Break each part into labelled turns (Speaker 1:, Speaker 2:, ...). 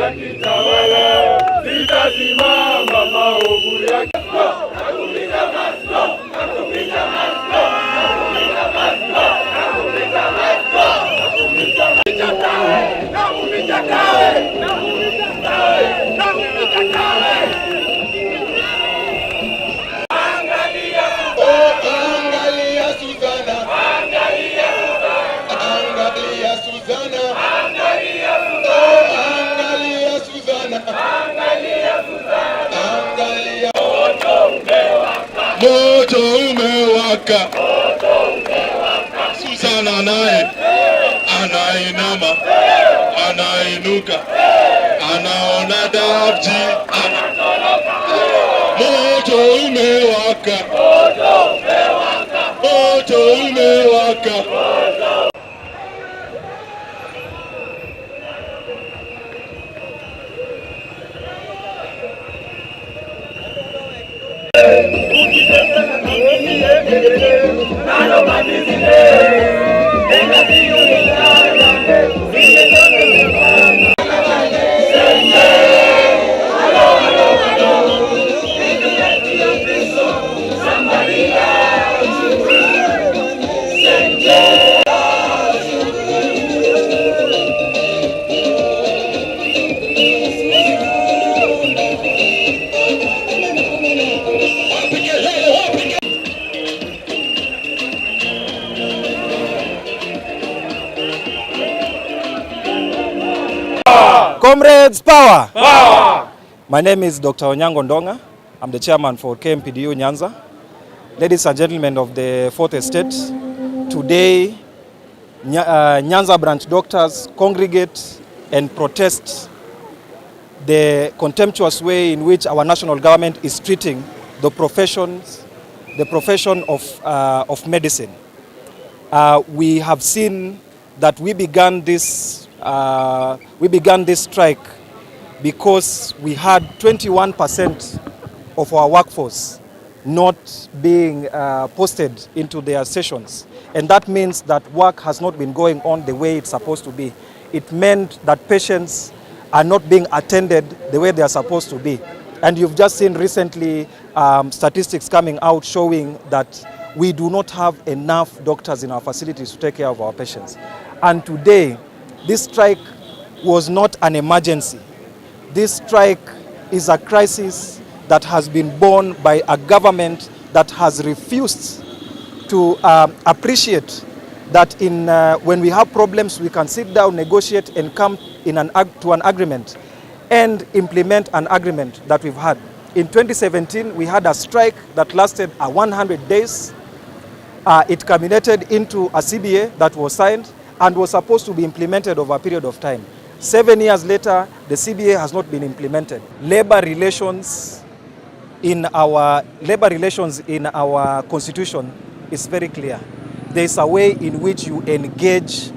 Speaker 1: Yakitawala sitasimama maovu yake.
Speaker 2: Oh, angalia Suzana. Angalia Suzana. Oh, angalia Suzana. Angalia. Moto umewaka. Suzana naye anainama, anainuka, anaona Davji. Moto umewaka. Moto umewaka.
Speaker 3: Comrades, power! Power! My name is Dr. Onyango Ndonga. I'm the chairman for KMPDU Nyanza. Ladies and gentlemen of the Fourth Estate, today Nyanza branch doctors congregate and protest the contemptuous way in which our national government is treating the profession of medicine. We have seen that we began this strike because we had 21% of our workforce not being posted into their sessions. And that means that work has not been going on the way it's supposed to be. It meant that patients are not being attended the way they are supposed to be. And you've just seen recently statistics coming out showing that we do not have enough doctors in our facilities to take care of our patients. And today, this strike was not an emergency. This strike is a crisis that has been borne by a government that has refused to appreciate that when we have problems, we can sit down, negotiate, and come to an agreement and implement an agreement that we've had. In 2017, we had a strike that lasted 100 days. It culminated into a CBA that was signed and was supposed to be implemented over a period of time. 7 years later, the CBA has not been implemented. Labor relations in our constitution is very clear. There is a way in which you engage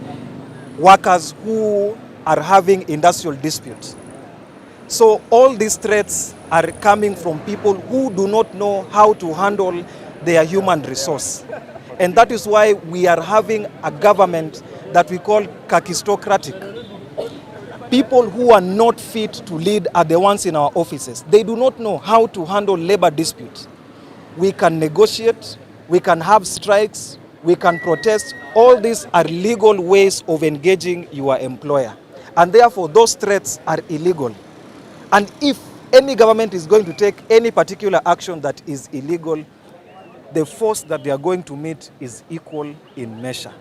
Speaker 3: workers who are having industrial disputes. So all these threats are coming from people who do not know how to handle their human resource. And that is why we are having a government that we call kakistocratic. People who are not fit to lead are the ones in our offices. They do not know how to handle labor disputes. We can negotiate, we can have strikes, we can protest. All these are legal ways of engaging your employer. And therefore, those threats are illegal. And if any government is going to take any particular action that is illegal, the force that they are going to meet is equal in measure.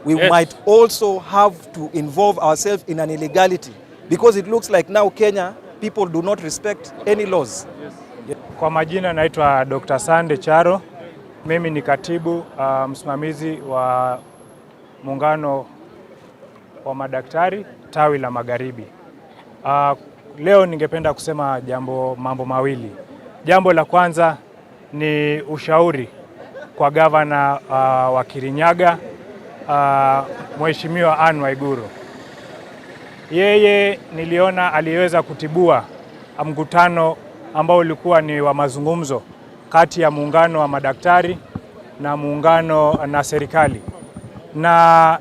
Speaker 3: We might also have to involve ourselves in an illegality because it looks like now Kenya, people do not respect any laws.
Speaker 4: Kwa majina naitwa Dr. Sande Charo. Mimi ni katibu msimamizi wa muungano wa madaktari tawi la Magharibi. Leo ningependa kusema mambo mawili. Jambo la kwanza ni ushauri kwa gavana wa Kirinyaga, Mheshimiwa Anne Waiguru. Yeye niliona aliweza kutibua mkutano ambao ulikuwa ni wa mazungumzo kati ya muungano wa madaktari na muungano na serikali, na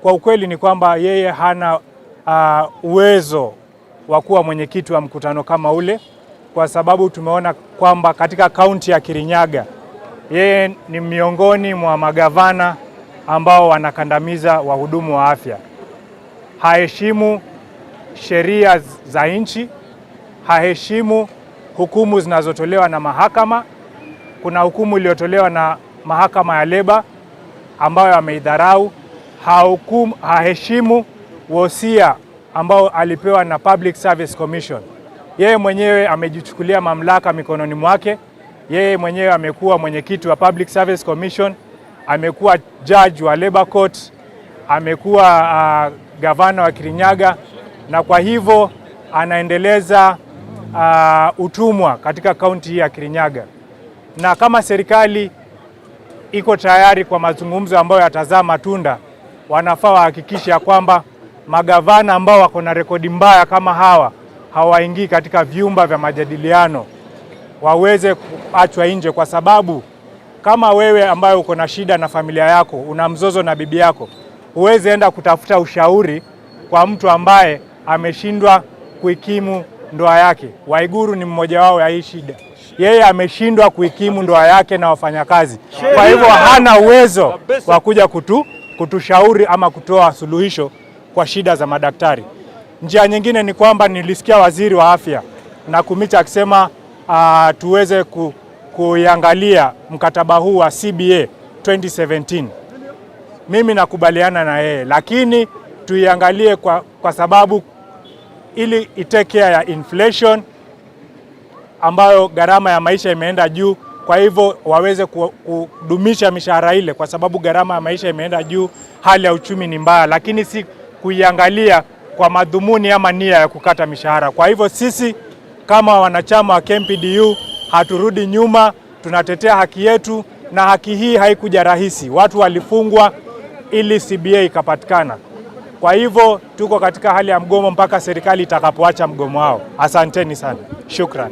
Speaker 4: kwa ukweli ni kwamba yeye hana uwezo. wa kuwa mwenyekiti wa mkutano kama ule, kwa sababu tumeona kwamba katika kaunti ya Kirinyaga yeye ni miongoni mwa magavana ambao wanakandamiza wahudumu wa afya. Haheshimu sheria za nchi, haheshimu hukumu zinazotolewa na mahakama. Kuna hukumu iliyotolewa na mahakama ya leba ambayo ameidharau. Haheshimu wosia ambao alipewa na Public Service Commission. Yeye mwenyewe amejichukulia mamlaka mikononi mwake. Yeye mwenyewe amekuwa mwenyekiti wa Public Service Commission, amekuwa judge wa Labor Court, amekuwa gavana wa Kirinyaga, na kwa hivyo anaendeleza utumwa katika kaunti hii ya Kirinyaga. Na kama serikali iko tayari kwa mazungumzo ambayo yatazaa matunda, wanafaa wahakikishe ya kwamba magavana ambao wako na rekodi mbaya kama hawa hawaingii katika vyumba vya majadiliano, waweze kuachwa nje, kwa sababu kama wewe ambaye uko na shida na familia yako, una mzozo na bibi yako, huwezi enda kutafuta ushauri kwa mtu ambaye ameshindwa kuikimu ndoa yake. Waiguru ni mmoja wao ya hii shida. Yeye ameshindwa kuikimu ndoa yake na wafanyakazi, kwa hivyo hana uwezo wa kuja kutushauri ama kutoa suluhisho kwa shida za madaktari. Njia nyingine ni kwamba nilisikia waziri wa afya Nakhumicha akisema tuweze kuiangalia mkataba huu wa CBA 2017. Mimi nakubaliana na yeye, lakini tuiangalie kwa sababu ili itake care ya inflation ambayo gharama ya maisha imeenda juu. Kwa hivyo waweze kudumisha mishahara ile, kwa sababu gharama ya maisha imeenda juu, hali ya uchumi ni mbaya, lakini si kuiangalia kwa madhumuni ama nia ya kukata mishahara. Kwa hivyo sisi kama wanachama wa KMPDU haturudi nyuma, tunatetea haki yetu, na haki hii haikuja rahisi. Watu walifungwa ili CBA ikapatikana. Kwa hivyo tuko katika hali ya mgomo mpaka serikali itakapoacha mgomo wao. Asanteni sana, shukran.